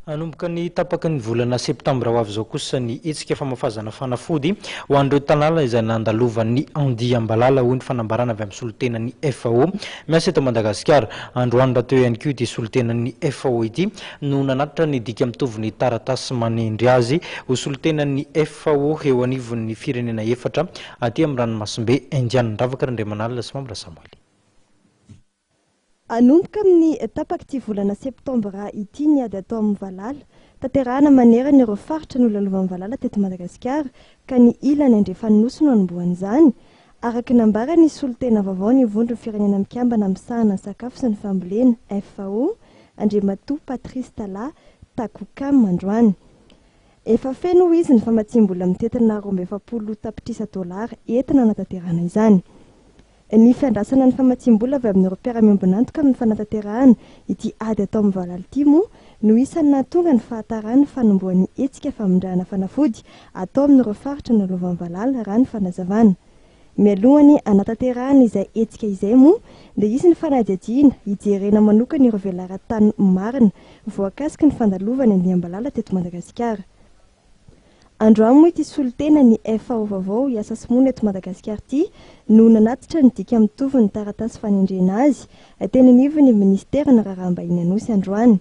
Hanomboka ny tapaky ny volana septambra ho avy izao kosa ny hetsika famafazana fanafody ho an'ireo tanàna izay nandalovan'ny andiam-balala, hoy ny fanambarana avy amin'ny solontenan'ny FAO miasa eto Madagasikara. Androany rahateo ihany koa ity solontenan'ny FAO ity no nanatitra ny dika mitovy ny taratasy manendry azy ho solontenan'ny FAO eo anivon'ny firenena efatra aty amin'ny ranomasimbe Indiana. Ravaka Randriamanalina sy Mamy Rasamoely. Hanomboka amin'ny tapak'ity volana septambra ity ny ady atao amin'ny valala. Tanterahana manerana ireo faritra nolalovan'ny valala teto Madagasikara ka ny ilany andrefan'ny Nosy no hanombohana izany, araka ny nambaran'ny solontena vaovao ny Vondron'ny Firenena Mikambana misahana ny sakafo sy ny fambolena, FAO, Andriamatoa Patrice Tala Takokam androany. Efa feno hoy izy ny famatsiam-bola mitentina 42 tapitrisa dolara entina hanatanterahana izany. Ny fiandrasana ny famatsiam-bola avy amin'ireo mpiara-miombon'antoka amin'ny fanatanterahana ity ady atao amin'ny valala ity moa no isan'ny nahatonga ny fahataran'ny fanombohan'ny hetsika famindrana fanafody atao amin'ireo faritra nalovan'ny valala raha ny fanazavana. Mialohan'ny hanatanterahana izay hetsika izay moa dia hisy ny fanadihadiana hijerena manokana ireo velaran-tany marina voakasiky ny fandalovan'ny andiam-balala teto Madagasikara. Androany moa ity solontena ny FAO vaovao hiasa sy monina eto Madagasikara ity no nanatitra ny dika mitovy ny taratasy fanendrena azy teny anivon'ny minisiteran'ny raharaham-bahiny Anosy androany.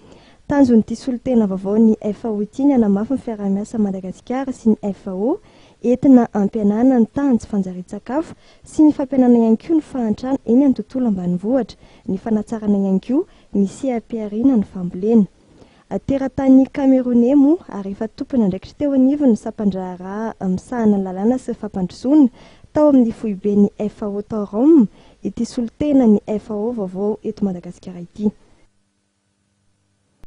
Tanjon'ity solontena vaovao ny FAO ity ny hanamafy ny fiaraha-miasa Madagasikara sy ny FAO entina hampihenana ny tahan'ny tsy fanjarian-tsakafo sy ny fampihenana ihany koa ny fahantrana eny amin'ny tontolo ambanivohitra, ny fanatsarana ihany koa ny seha-pihariana ny fambolena. Teratany Kameroney moa ary efa tompon'andraikitra teo anivon'ny sampan-draharaha misahana ny lalàna sy ny fampandrosoana tao amin'ny foiben'ny FAO tao Rome ity solontenan'ny FAO vaovao eto Madagasikara ity.